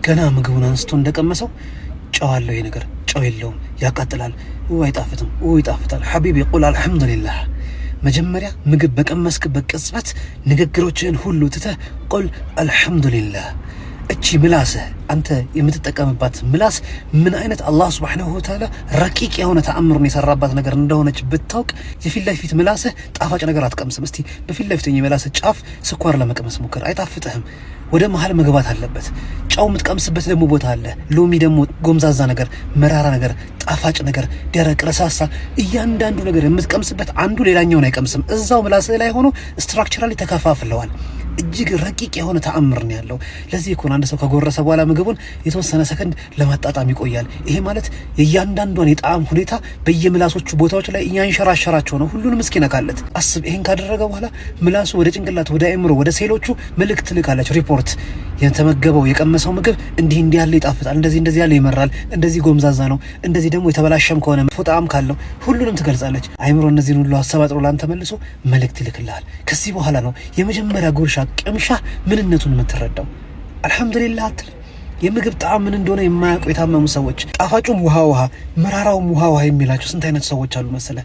ገና ምግቡን አንስቶ እንደቀመሰው ጨው አለው ይሄ ነገር፣ ጨው የለውም፣ ያቃጥላል፣ አይጣፍጥም፣ ይጣፍጣል። حبيبي قل الحمد لله። መጀመሪያ ምግብ በቀመስክበት ቅጽበት ንግግሮችህን ሁሉ ትተህ قل الحمد لله። እቺ ምላስህ፣ አንተ የምትጠቀምባት ምላስ ምን አይነት አላህ سبحانه وتعالى ረቂቅ የሆነ ተአምሩን የሰራባት ነገር እንደሆነች ብታውቅ የፊት ለፊት ምላስህ ጣፋጭ ነገር አትቀምስም። እስቲ በፊት ለፊት የምላስህ ጫፍ ስኳር ለመቅመስ ሞክር፣ አይጣፍጥህም። ወደ መሀል መግባት አለበት። ጨው የምትቀምስበት ደግሞ ቦታ አለ። ሎሚ ደግሞ ጎምዛዛ ነገር፣ መራራ ነገር፣ ጣፋጭ ነገር፣ ደረቅ፣ ረሳሳ፣ እያንዳንዱ ነገር የምትቀምስበት አንዱ ሌላኛውን አይቀምስም። እዛው ምላስህ ላይ ሆኖ structurally ተከፋፍለዋል። እጅግ ረቂቅ የሆነ ተአምር ነው ያለው። ለዚህ እኮ ነው አንድ ሰው ከጎረሰ በኋላ ምግቡን የተወሰነ ሰከንድ ለማጣጣም ይቆያል። ይሄ ማለት የእያንዳንዷን የጣዕም ሁኔታ በየምላሶቹ ቦታዎች ላይ እያንሸራሸራቸው ነው፣ ሁሉንም እስኪነካለት። አስብ። ይሄን ካደረገ በኋላ ምላሱ ወደ ጭንቅላት፣ ወደ አእምሮ፣ ወደ ሴሎቹ መልእክት ትልካለች፣ ሪፖርት። የተመገበው የቀመሰው ምግብ እንዲህ እንዲህ ያለ ይጣፍጣል፣ እንደዚህ እንደዚህ ያለ ይመራል፣ እንደዚህ ጎምዛዛ ነው፣ እንደዚህ ደግሞ የተበላሸም ከሆነ መጥፎ ጣዕም ካለው ሁሉንም ትገልጻለች። አይምሮ እነዚህን ሁሉ አሰባጥሮ ላንተ መልሶ መልእክት ይልክልሃል። ከዚህ በኋላ ነው የመጀመሪያ ጉርሻ ቅምሻ ምንነቱን የምትረዳው። الحمد لله አትል። የምግብ ጣዕም ምን እንደሆነ የማያውቁ የታመሙ ሰዎች፣ ጣፋጩም ውሃ ውሃ፣ መራራውም ውሃ ውሃ የሚላቸው ስንት አይነት ሰዎች አሉ መሰለ።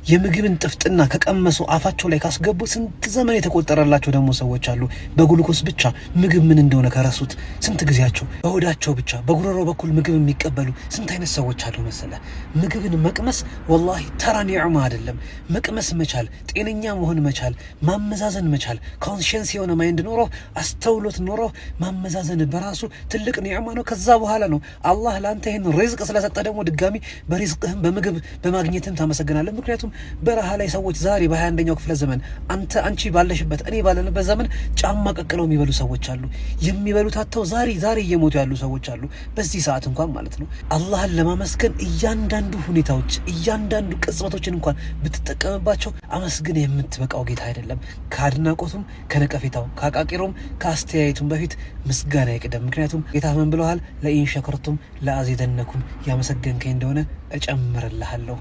የምግብን ጥፍጥና ከቀመሱ፣ አፋቸው ላይ ካስገቡ ስንት ዘመን የተቆጠረላቸው ደግሞ ሰዎች አሉ። በግሉኮስ ብቻ ምግብ ምን እንደሆነ ከረሱት ስንት ጊዜያቸው፣ በሆዳቸው ብቻ በጉሮሮ በኩል ምግብ የሚቀበሉ ስንት አይነት ሰዎች አሉ መሰለ። ምግብን መቅመስ والله ተራ ኒዕማ አይደለም። መቅመስ መቻል፣ ጤነኛ መሆን መቻል፣ ማመዛዘን መቻል፣ conscious የሆነ mind ኖሮ፣ አስተውሎት ኖሮ ማመዛዘን በራሱ ትልቅ ኒዕማ ነው። ከዛ በኋላ ነው አላህ ለአንተ ይህን ሪዝቅ ስለሰጠ ደግሞ ድጋሚ በሪዝቅህም በምግብ በማግኘትም ታመሰግናለህ። ምክንያቱም በረሃ ላይ ሰዎች ዛሬ በ21ኛው ክፍለ ዘመን አንተ አንቺ ባለሽበት እኔ ባለንበት ዘመን ጫማ ቀቅለው የሚበሉ ሰዎች አሉ። የሚበሉት አጥተው ዛሬ ዛሬ እየሞቱ ያሉ ሰዎች አሉ። በዚህ ሰዓት እንኳን ማለት ነው። አላህን ለማመስገን እያንዳንዱ ሁኔታዎች እያንዳንዱ ቅጽበቶችን እንኳን ብትጠቀምባቸው አመስግን የምትበቃው ጌታ አይደለም። ከአድናቆቱም ከነቀፌታው ከአቃቂሮም ከአስተያየቱም በፊት ምስጋና ይቅደም። ምክንያቱም ጌታ ምን ብለዋል? لئن شكرتم لأزيدنكم፣ ያመሰገንከኝ እንደሆነ እጨምርልሃለሁ።